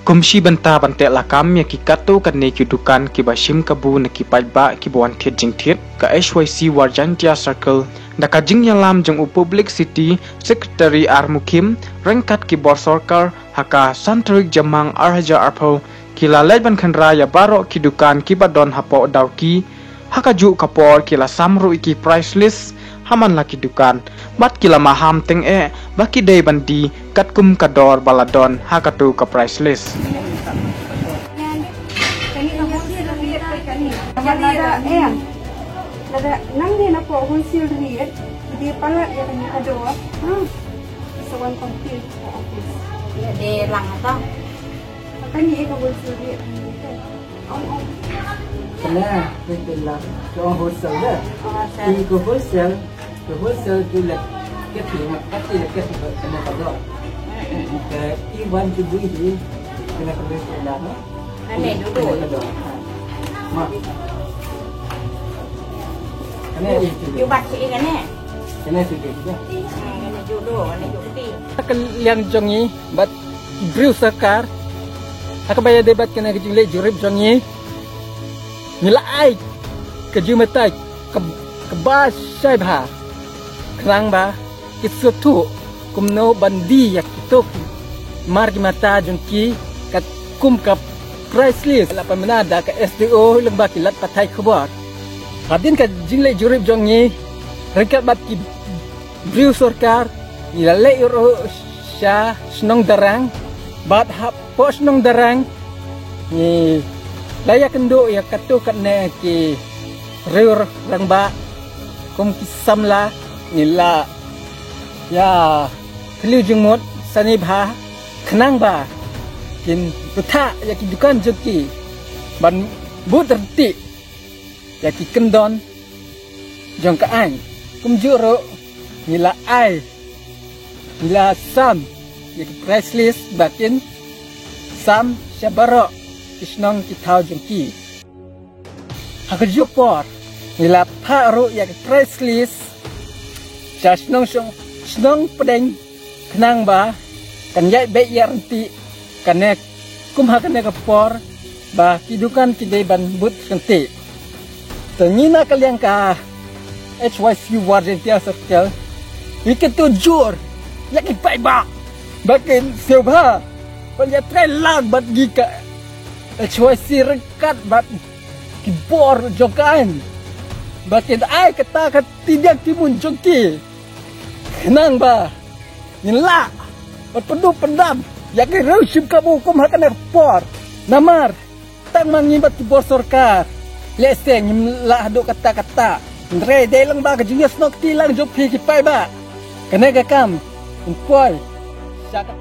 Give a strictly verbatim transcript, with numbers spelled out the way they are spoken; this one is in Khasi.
Kum shi bynta ban teh lakam ïa ki katto katne ki dukan kiba shim kabu na ki paidbah kiba wan thied jingthied, ka H Y C War Jaintia Circle da ka jingïalam jong u Publicity Secretary Armukim ryngkat ki bor sorkar ha ka san tarik Jymmang ar hajar arphew ki la leit ban khynra ïa baroh ki dukan kiba don hapoh Dawki ha kajuh ka por ki la sam ruh ïa ki price list ha man la ki dukan bad ki la maham tyngeh ba ki dei ban die katkum ka dor ba la don ha katu ka price list. Lada em, lada nangne napoh wholesale rate, ki die palat ïa kane ka dor. Hmm. Sa wan complain ka office. Ïa, dei lang ata. Kane ka wholesale rate. Ong, ong. Kane, dei lang. Ka ong wholesale de. Oh, wholesale. Ki ka wholesale, ka wholesale ki la, ka ti nga, ka ti la, ka ti ka, kane ka dor. Ka i wan tu bui di, kane ka dor la, ha? Kane duduk. Kane ka dor. Ha. Ma. Kane i tu. Ïa bat sha i kane. Kane tu di, tu di. Hmm, kane duduk, kane duduk ti. Ka liang jong ngi bad briew sorkar ha kaba ïadei bad kane ka jingleh jurip jong ngi, ngi la ai ka jingmyntoi ka, kaba shai bha khnang ba ki sngewthuh kumno ban die ïa kito ki mar ki mata jong ki katkum ka price list. La pynbna da ka S D O lyngba ki lad pathai khubor. Hadien ka jingleh jurip jong ngi ryngkat bad ki briew sorkar, ngi la leit ruh sha shnong Darrang bad hapoh shnong Darrang ngi la ïakynduh ïa katto katne ki riew rangbah kum ki samla, ngi la ïa kylli jingmut sani bha khnang ba kin bthah ïa ki dukan jong ki ban bud ryntih ïa ki kyndon jong ka aiñ. Kumjuh ruh ngi la ai, ngi la sam ïa ki price list ba kin sam sha baroh ki shnong ki thaw jong ki. Ha kajuh por ngi la phah ruh ïa ki price list sha shnong, shnong, shnong pdeng khnang ba kan ïai beh ïa ryntih kane kum ha kane ka por ba ki dukan ki dei ban bud ryntih. Te ngi na ka liang ka H Y C War Jaintia Circle, ngi kyntu jur ïa ki paidbah ba kin sngewbha ban ïatrei lang bad ngi ka H Y C ryngkat bad ki bor jong ka aiñ ba kin ai kata ka tidiang timun jong ki khnang ba ngin lah ban pynduh pyndam ïa ki riew shim kabu kum ha kane ka por. Namar tang ma ngi bad ki bor sorkar lehse ngim lah haduh katta katta. Hynrei dei lang ba ka jingïasnoh kti lang jong phi ki paidbah, kane ka kam ngin poi sha ka